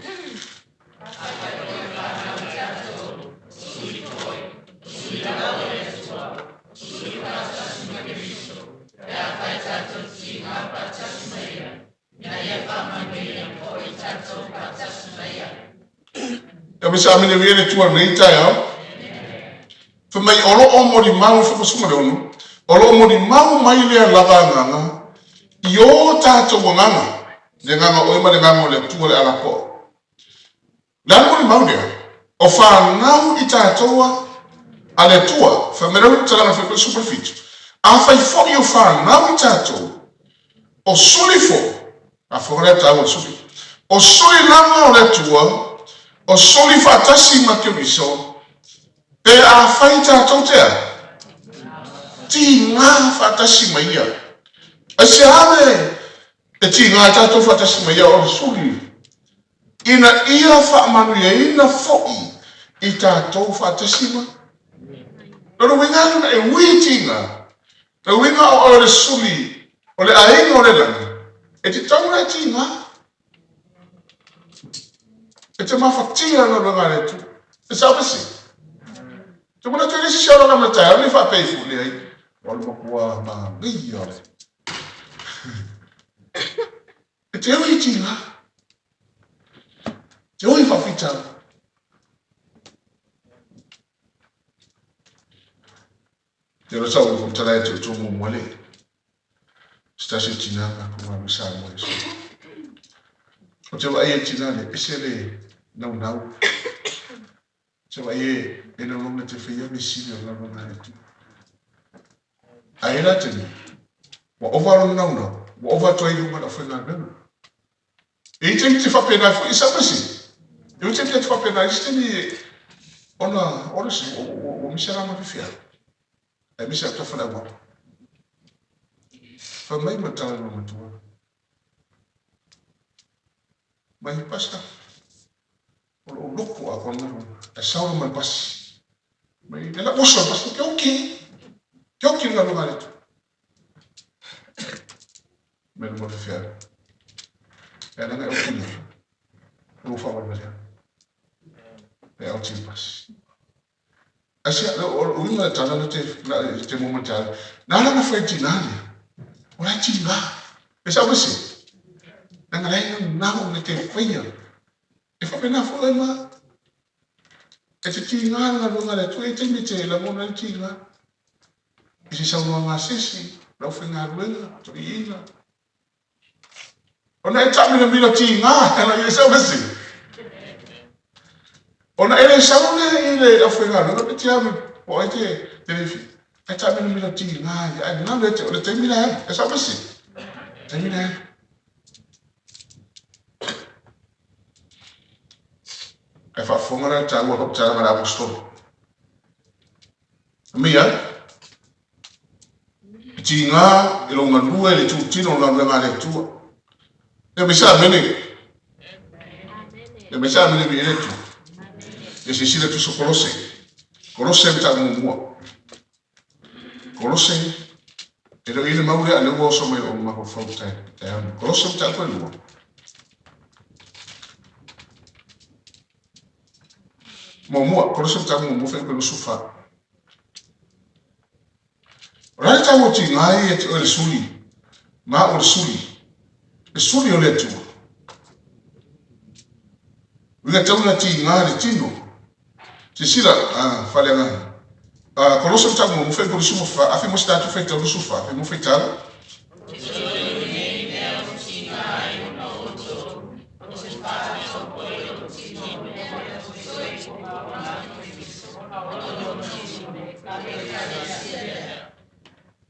Ia me sa amene wia le tua nei taeao. Fai mai o lo o molimau 76, o lo o molimau mai lea lava agaga i o tatou agaga, le agaga o oe ma le agaga o le Atua le alapoa. Le a le molimau lea? O fanau i tatou a le Atua. Fai mai le talaga 17, afai foi o fanau i tatou, o suli foi, a fofoga lea taua le suli, o suli lava o le Atua, o suli faatasi ma Keriso, pe afai tatou te a? Tiga faatasi ma ia. Aisea le e tiga ai tatou faatasi ma ia o le suli? Ina ia faamanuiaina foi i tatou faatasi ma. Lona uiga lona e ui tiga. Le uiga o oe o le suli o le aiga o le lagi, e te tau la e tiga. E te mafatia galuega a le Atua. E sao pese. Te manatu e le isi ala ma taeao nei faapea ifo leai. O le matua manaia le. E te ui tiga. Te ui faafitauli. Te ora sa ua talai atu tu mo mo le. Se tasi o tina ma ko ma sa mo so. O te wa e tina le ese le nau nau. Te wa e e nau nau te whaia me sili o ngā ngā le tu. A e la te ni. Wa ova lo nau nau. Wa ova toi lunga na whainga nau. E te te whapena foi i sa pasi. E te te whapena i se ni ona ona si o o misa ma fifia. E misa ta whana wa. Fa mai ma tala no matua. Mai pasta. O lo loko a kona ro. E sauro mai pasi. Mai le la oso pasi ke oki. Ke oki nga lunga letu. Me le mo fifia. E nanga e oki na. O fa wa le. E au ti pasi. Asia, o uiga le tala na te, na, te mo matala. Na ala na whai tina lea. O lai tina. E sa wese. Na nga lai na nao na te whaia. E whape nā whai ma. E te tina nga lunga le tu e te me te la mona le tina. I se sau ngā sesi, lau whai ngā ruenga, to i inga. Ona e taamilamila tigā ana i sau ese. Ona e le sau le i le aufaigaluega pe te alu po o ai te te le e taamilamila tigā ia ae galo ia te o le taimi la e alu. E sau ese. Taimi la e alu. Ae faafofoga la le taua o lou tala ma le Aposetolo. Mia, e tigā i lou galue i le itutino o le galuega a le Atua. Ia mai se amene. Ia mai se amene mi e le Atua. Ia silasila tusa Kolose. Kolose mataupu muamua. Kolose, e le o i le mau lea a lea ua oso mai lou mafaufau taeao nei. Kolose mataupu e lua. Muamua, Kolose mataupu muamua fuaiupu e 24. O le a le taua o tiga ia te oe le suli, ma o le suli, le suli o le Atua. Uiga tau na tiga le tino. Silasila, a, faaleagaga. A, Kolose mataupu muamua fuaiupu 24, afe mo se tatou faitau 24, afe mo faitau.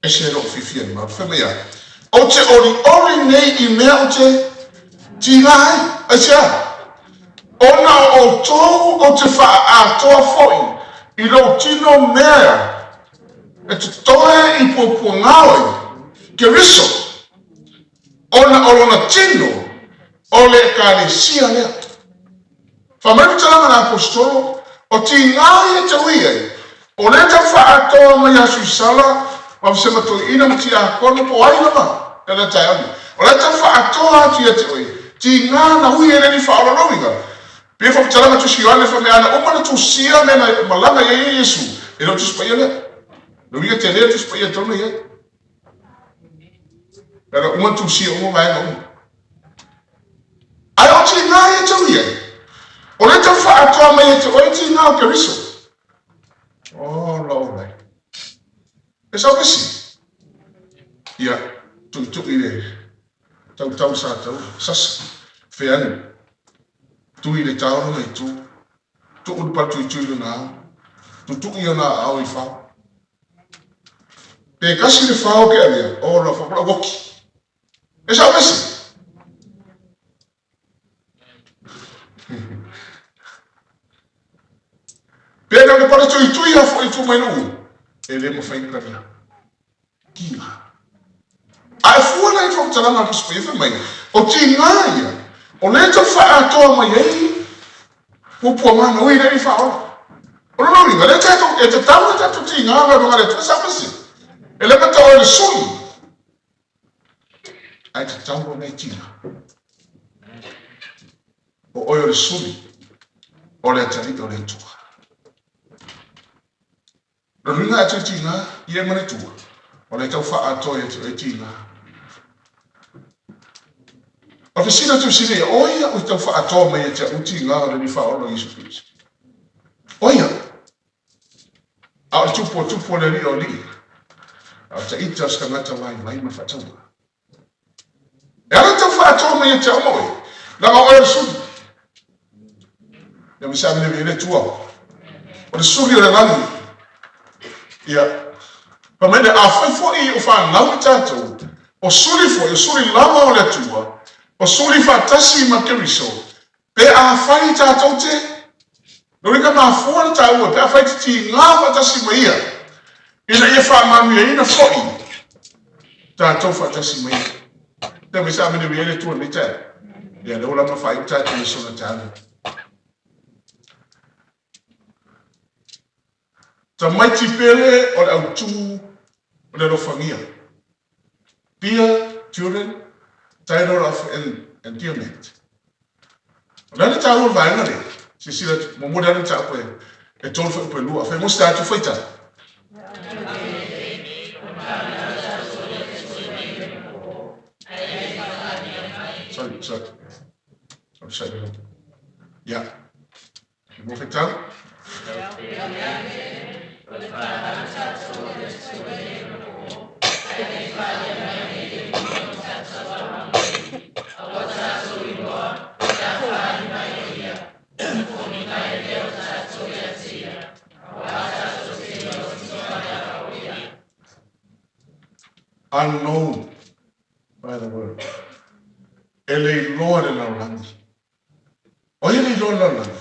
Ese lou fiafia i le mau. Fai mai a, Ou te olioli nei i mea ou te tiga ai. Aisea? Ona o outou ou te faaatoa foi i lou tino mea e totoe i puapuagao ai Keriso, ona o lona tino o le Ekalesia lea. Fai mai le talaga a le Aposetolo, o tigā ia te ui ai, o lea tau faaatoa mai ia Suisala, ma Vasema Toeaina ma Tiakono po o ai lava i lea taeao nei. O lea tau faaatoa atu ia te oe, tigā na ui ai le Alii faaola lou iga. Pei e faamatalaga Tusi Ioane fai mai ana uma na tusia mea na malaga i ai e Iesu, e le o Tusi Paia lea. Le uiga tele le Tusi Paia e tatau ona i ai. Leaga uma na tusia uma vaega uma. Ae o tigā ia tau i ai. O lea tau faaatoa mai e te oe tigā o Keriso. Oh, lou lai. E sau pesi. Ia, tuitui le tautau sa tau, sasa, feanu. Tui le tao lona itu. Tuu le pale tuitui lona ao. Tutui ona aao i fao. Pe kasi le fao ke avea, oh, la whakura woki. E sau pesi. Pēnā le pale tuitui a foʻi tu mai luu, e le mawhai na karia. Tinga. A e fua la i whakatalanga a Tusi Paia mai, o tinga ia, o le tau whaatoa mai ai, pupua ngana ui rei whaola. O lona uiga, le tatou, e tatau na tatou tinga nga runga le tua sa pesi. E le mata o le sui. Ae tatau ona e tinga. O oe o le suli, o le atalii o le Atua. Lona uiga atu e tiga, ia e manatua, o le tau faaatoa ia te oe e tiga. O le fesili atu fesili ia, o ia o i tau faaatoa mai ia te au tiga o le Alii Faaola o Iesu Keriso? O ia. A o le tupu o tupu o le Alii o alii. A o taita o se tagata vaivai ma le faatauvaa. E ala tau faatoa mai ia te au ma oe, leaga o oe o le suli. Ia ma se amene le Atua. O le suli o le lagi. Ia, fai mai le, afai foi o fanau i tatou, o suli foi, o suli lava o le Atua, o suli faatasi ma Keriso, Pe afai tatou te Loli ka mafua le taua pe afai te tiga faatasi ma ia, ina ia faamanuiaina foi tatou faatasi ma ia. Te mai sa amene le Atua nei taeao. Ia lea ua lama faaiu tatou i sona taeao. Tamaiti pele o le autu o le alofagia. Dear children, title of endearment. O le a le taua o le vaega lea? Silasila atu, muamua le alu mataupu e, e tolu fuaiupu e lua. Afai mo se tatou faitau. Sorry, sorry. Sorry, sorry. Yeah. Mo whetau. Unknown by the world. E le iloa le lalolagi. O ai e le iloa le lalolagi?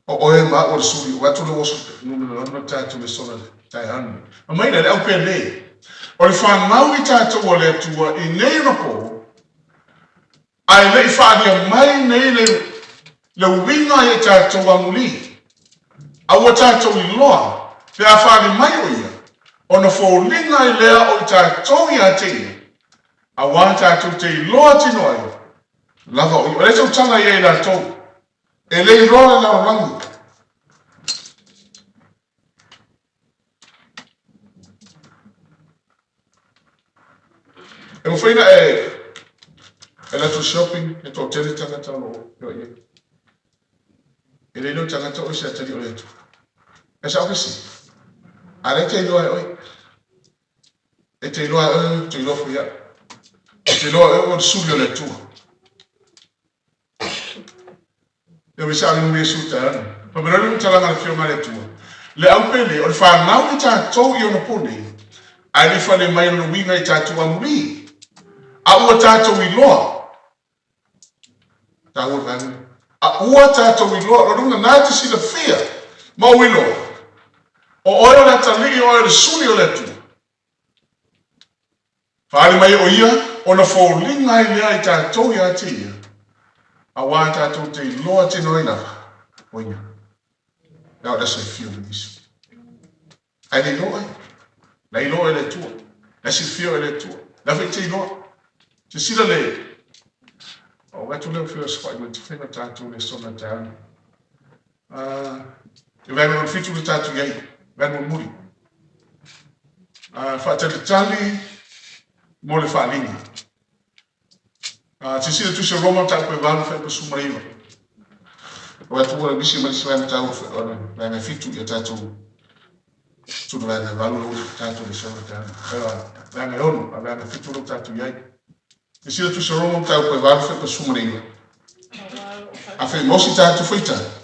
O oe ma au o le suli, o atu le oso numera lona tatou le sola taeao lenei. Ma mai le au pele. O le fanau i tatou a le Atua i nei ona po, a e le i faalia mai nei le, le uiga i tatou amuli. A ua tatou iloa, pe a faali mai o ia, ona foliga ai lea o i tatou ia te ia, Aua tatou te iloa tino ai lava o ia. O lea tautala ia i latou e le iloa le lalolagi. E mafai ona e alu atu shopping, e toatele tagata o lo o feoai ai. E le iloa tagata o se atalii o le Atua. E sao ke se? A lea e te iloa e oe. E te iloa e oe, ou te iloa foi au. E te iloa e oe o le suli o le Atua. Ia me sa anu Iesu ta anu. Pa me rari talanga le fionga le Atua. Le au pele o le whanau i tātou i ona pone, ai le whale mai o le winga i tātou amuri. A ua tātou iloa. Tāua le vaega. A ua tātou iloa, lo lunga nā te silafia ma o iloa. O oe o le atalii, o oe o le suli o le Atua. Faaali mai o ia, ona foliga ai lea i tātou ia te ia, auā tātou te iloa tino ai lava, o ia. Now that's a few minutes. Ae le iloa ai. La iloa e le Atua. La silafia e le Atua. La foi te iloa. Silasila le o atu lea fia safai mai te whenga tātou le sona tāna. E vaega lona fitu le tātou i ai. Vaega mulimuli. Faatalitali mo le faaaliga. Silasila tusi o Roma mataupu e 8 fuaiupu 19. O atu ua nisi ma nisi vaega taua o le vaega e fitu ia tatou tuna vaega e 8 lau tatou le sona taeao. Vaega e 6 a vaega e 7 lau tatou i ai. Silasila tusi o Roma mataupu e 8 fuaiupu 19. A fai mosi tatou faita.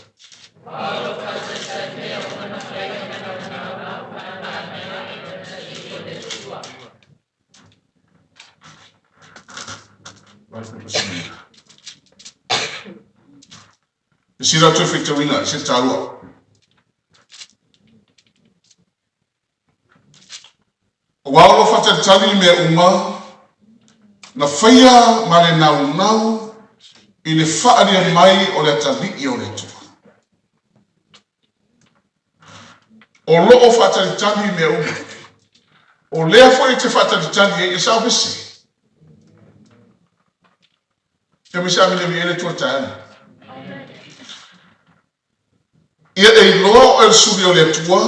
E sila atu e faitauina i se taua. Aua o lo faatalitali i mea uma, na faia ma le naunau i le faaalia mai o le atalii o le Atua. O lo o faatalitali i mea uma. O lea foi e te faatalitali ai, e sao pese. Te mai se amene mi ele tua taeana. Ia e iloa oe le suli o le Atua,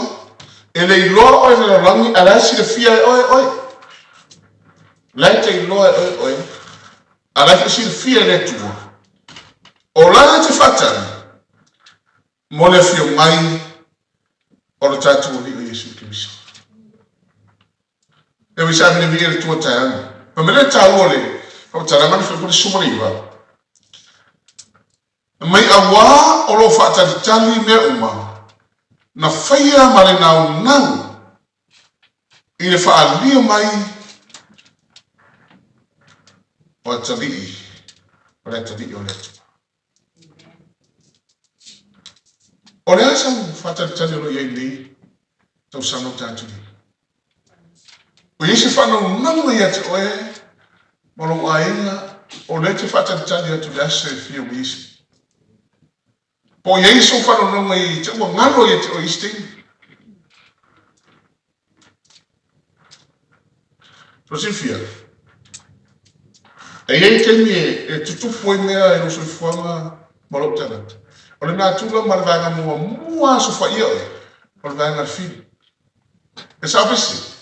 e le iloa oe le lalolagi, a la e silafia e oe oe. La e te iloa e oe oe, a la e foi silafia e le Atua. O la e te faatali, mo le afio mai o lo tatou Alii o Iesu Keriso. E ui sa mele le tua taeao. Ma mele taua le faamatalaga le fuaiupu 19. Mai auā o lo o faatalitali mea uma na faia ma le naunau i le faaalia mai o atalii o le atalii o le Atua. O le a sau faatalitali o lo o i ai nei tausaga o tatou i ai? O i ai se faanaunauga ia te oe ma lou aiga o lea e te faatalitali atu i le aso e fia o Iesu? Po o i ai sou faanaunauga i te ua galo ia te oe i isi taimi? Ua silafia, e i ai taimi e tutupu ai mea i lou soifuaga ma lou tagata. O le natura ma le vaega muamua asofaia oe, o le vaega fili. E sao pe sese?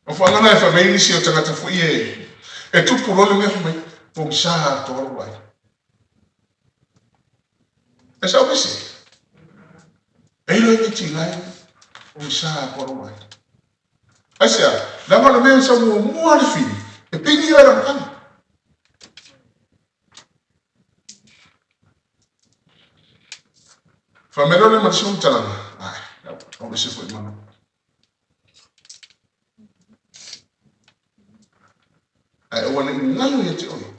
O fuaga na e fai mai nisi o tagata foi e tupu loa le mea fai mai, pogisa atoa lou aiga. E sao pe sese? E iloa i tiga e pogisa atoa lou aiga. Aisea, leaga o le mea e sau muamua le fili, e pigi oe i le amataga. Faamelo le ma le sui talaga. Ai, au ese foi mana. Ai, aua ne i galo ia te oe.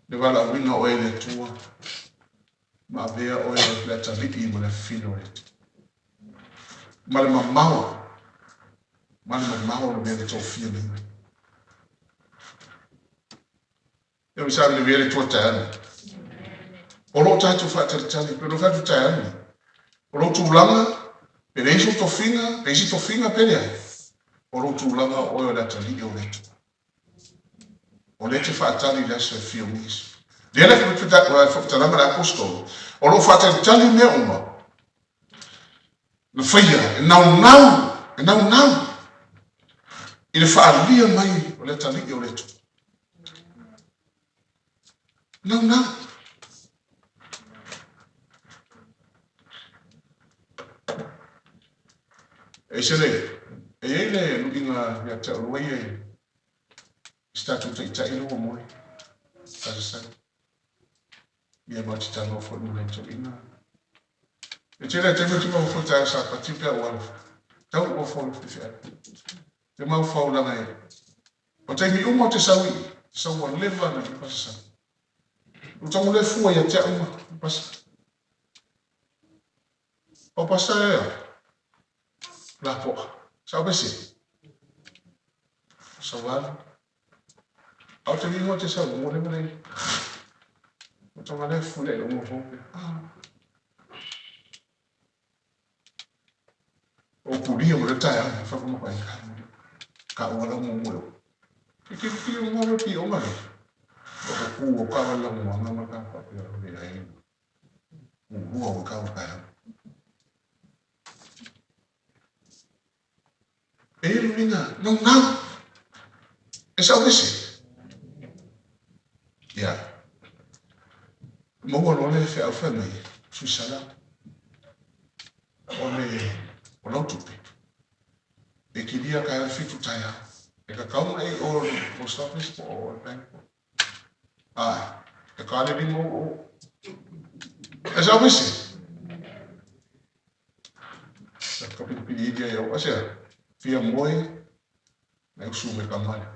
Le valaauina oe e le Atua, ma avea oe le atalii ma le afafine o le Atua. Ma le mamao, ma le mamao o le mea na tofia nei oe. E ui sa le le tua taeao. O lo o tatou faatalitali, pe o lo o tatou taeao nei. O lou tulaga, pe leai sou tofiga, pe isi tofiga, pe leai. O lou tulaga o oe o le atalii o le Atua. O lea e te faatali i le aso e afio mai Iesu. Lea la faamatalaga le Aposetolo, o lo o faatalitali mea uma na faia e naunau, e naunau i le faaalia mai o le atalii o le Atua. Naunau. E se le, e i ai le luiga ia te au lua ia i se tatou taitai lea ua moe, Pastor. Ia ma te talanoa foi ma nai toeaiina. E tele a taimi ou te mafaufau i taeao Sapati pe a ua alu. Tau ua fau le feau. Te mafaufau leaga e o taimi uma ou te sau i i, te sau ua leva ona i Pastor. Ua tago le fua ia te au ma Pastor. O Pastor e a? Lapoa. Sao pe se? Savali. A o te ingoa te sau, ua leva nei. O tonga le fu le ua fou. Ah. O kulia mo le tae ana, fa mo kai ka. Ka ua la mo mo. Ke ke ke mo mo pi o ma le. O ko ku o ka wala mo anga ma ka pa pe o le ai. Ua o ka o ka. E i luina, nau nau. E sao pese. Ia. Maua loa le feau fai mai, Suisala, o le, o lau tupe. E kilia ka le 7 taeao. E kakau mai o le post office po o le bank. Ai, e ka le lima o. E sao pese. Ka pilipili ilia i au asea. Fia moe, na usu me ka male.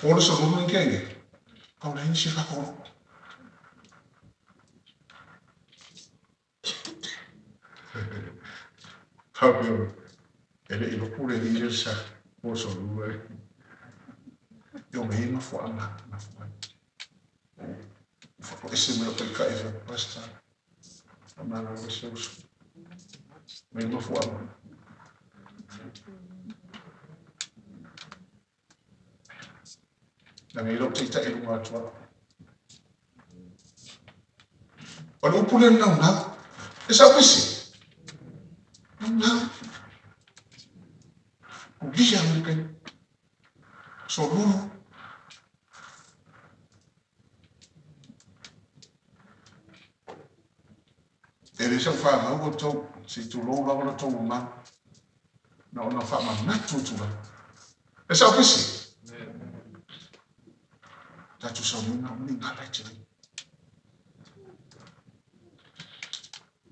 Polo sa lulu ni kenge. Kau le ni ka kolo. Ka peo. E le i loku le ni le sa. Polo sa lulu e. Yo me ima fua na. Na fua. Whakaese mai o taitai wha pastor. Mana o se usu. Mai mafuaga. Leaga i lou taitai i luga atu au. O le upu lea naunau. E sao pese. Naunau. Kulia mai kai. Solulu. E le sau fanau outou, se i tulou lava lo outou mamalu, na ona faamanatu atu lava. E sao pese? Tatou sauniga o ni gala e te lei.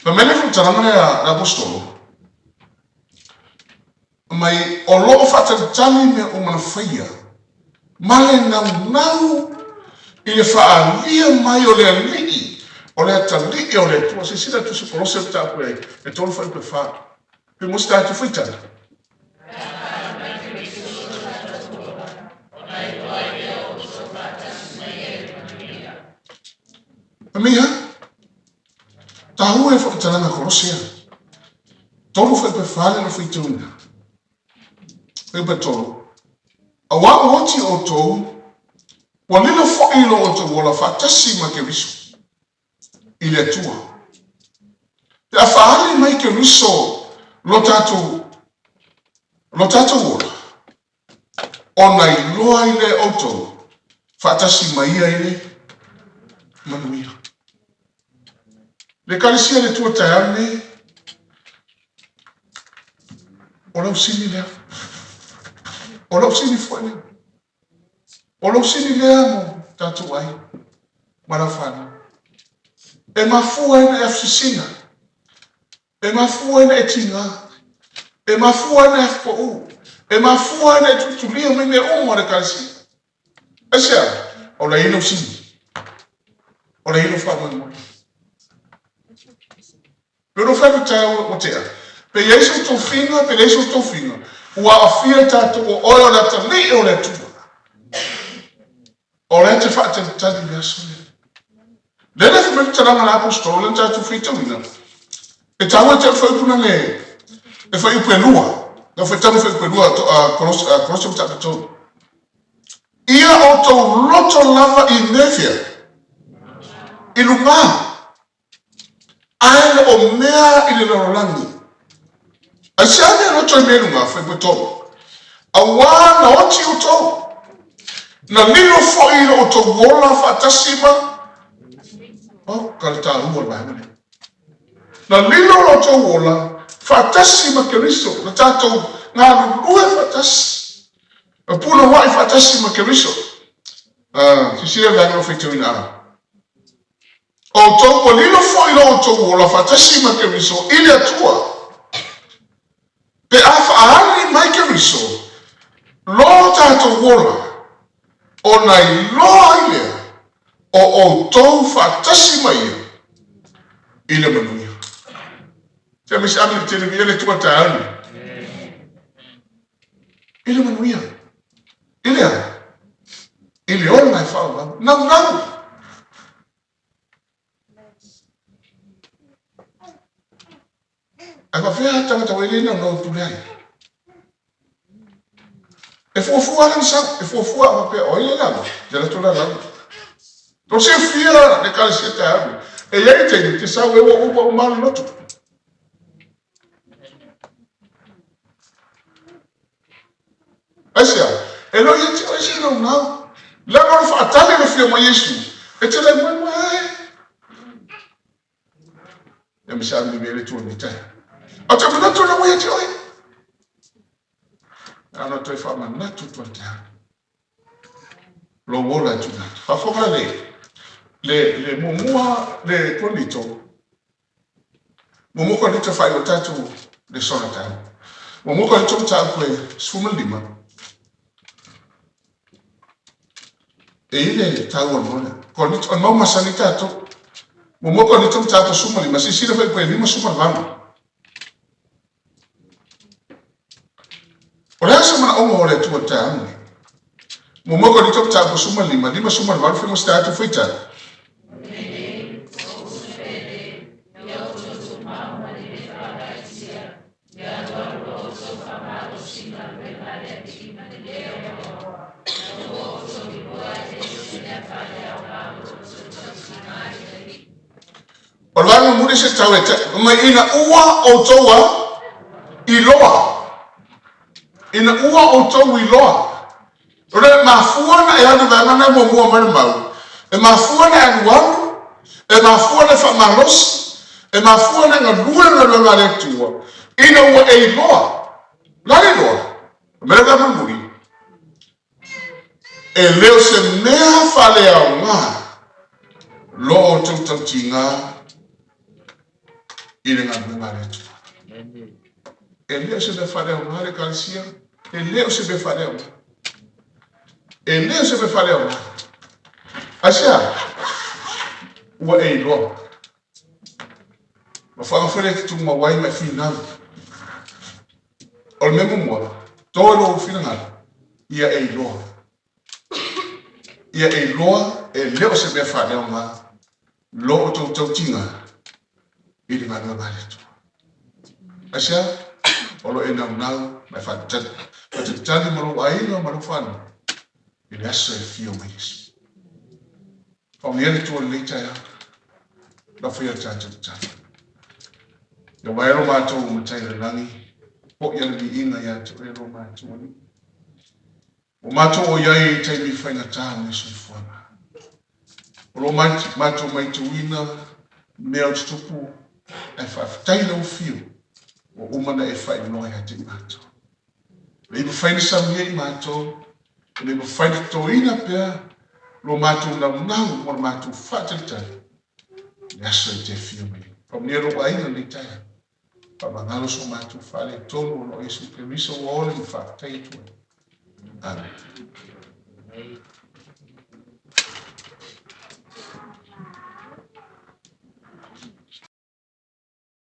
Fai mai le faamatalaga lea a le Aposetolo, mai o lo o faatalitali mea uma na faia ma le naunau i le faaalia mai o le Alii, o le Atalii o le Atua. Silasila atu se Kolose mataupu e e 3 fuaiupu e 4. Pe mo se tatou faitala. Amia, taua e faamatalaga Kolose a. 3 fuaiupu e 4 le no faitauina. Fuaiupu e 3. Auā ua oti outou, ua lilo foi lo outou ola faatasi ma Keriso i le Atua. Pe a faaali mai Keriso lo tatou lo tatou ola, ona iloa ai lea e outou faatasi ma ia i le manuia. Le Ekalesia le Atua taeao lenei, o lau sini lea. O lau sini foi lea. O lau sini lea mo tatou ai ma lau fanau. E mafua ai na e afusisina. E mafua ai na e tiga. E mafua ai na e afupaʻu. E mafua ai na e tulitulia mai mea uma o le Ekalesia. Aisea? O la e i ai lau sini. O la e i ai lou faamoemoe. Pe lou fai atu taeao ua tea. Pe i ai sou tofiga, pe leai sou tofiga, ua aafia i tatou o oe o le atalii o le Atua. O lea e te faatalitali i le aso lea. Lea le fai mai le talaga a le Aposetolo lea na tatou faitauina. E taua te au fuaiupu na le e fuaiupu e lua. Na faitau le fuaiupu e lua a Kolose mataupu e 3. Ia outou loto lava i mea fea? I luga. Ae le o mea i le lalolagi. Aisea mea loto i mea i luga, fuaiupu e 3. Auā na oti outou, na lilo foi i lo outou ola faatasi ma Oh, ka le taua o le vaega lea. Na lilo lo outou ola faatasi ma Keriso, na tatou galulue faatasi, na punouai faatasi ma Keriso. Silasila i le vaega o lo o faitauina a. Outou ua lilo foi lo outou ola faatasi ma Keriso i le Atua. Pe a faaali mai Keriso lo tatou ola, ona iloa ai lea o outou faatasi ma ia i le manuia. Tia me se ame le tele via le Atua taeao nei. I le manuia. I le a? I le ola e faaauau. Naunau. Ae faafefea tagata ua le naunau e pule ai? E fuafua lana sau, e fuafua a faapea o ai le lalo, te alu atu la lalo. To silafia le Ekalesia taeao nei, e i ai taimi te sau e ua uma uma le loto. Aisea? E le o ia te oe se naunau. Leaga o le faatali o le afio mai Iesu, e te le moemoe ai. Ia me se ame me le tua ni tae. A te manatu na ia te oe. Ana toe whamanatu tua te hana. Lo ola e tuna. Whawhanga le, le, le mumua le Korinito. Muamua Korinito whai o tātou le sona tāu. Muamua Korinito tāu koe 15. E i le taua noa lea. Korinito, o le mau masani tatou. Muamua Korinito mataupu 15, silasila foi koe 58. O le a se manaoga o le Atua i le taeao lenei? Muamua Korinito mataupu 15, 58 fai mo se taeao faitau. O le vaega mulimuli se tau e mai ina ua outou a iloa. Ina ua outou iloa. O le mafua na e alu vaega na muamua mai le mau. E mafua na e alualu, e mafua na e faamalosi, E mafua ona e galue le galuega a le Atua ina ua e iloa. O le a le iloa? O le mea lea mulimuli, e le o se mea faaleaoga lo outou tautiga i le galuega a le Atua. E le o se mea faaleaoga le Ekalesia, e le o se mea faaleaoga. E le o se mea faaleaoga. Aisea? Ua e iloa. Mafuaaga foi lea e te tumau ai ma e finau. O le mea muamua, to i lou finagalo, ia e iloa. Ia e iloa e le o se mea faaleaoga lo outou tautiga i le galuega a le Atua. Aisea? O lo o e naunau ma e faatalitali ma lou aiga ma lou fanau i le aso e afio mai Iesu. Faamanuia le Atua i lenei taeao. Lau faia le tatou tatalo. Ia wae lo matou Matai i le lagi, foi a le viiga ia te oe lo matou Alii. Ua matou o i ai i taimi faigata o lenei soifuaga. O lo o matou maitauina mea o tutupu ae faafetai lau afio ua uma ona e faailoa ia te i matou. E le i mafai ona saunia i matou, e le mafai ona totoina pea lo matou naunau ma lo matou faatalitali i le aso e te afio mai ai. Faamanuia lou aiga i lenei taeao. Faamagalo so matou faaletonu ona o Iesu Keriso ua ole ma faafetai atu ai. Amene.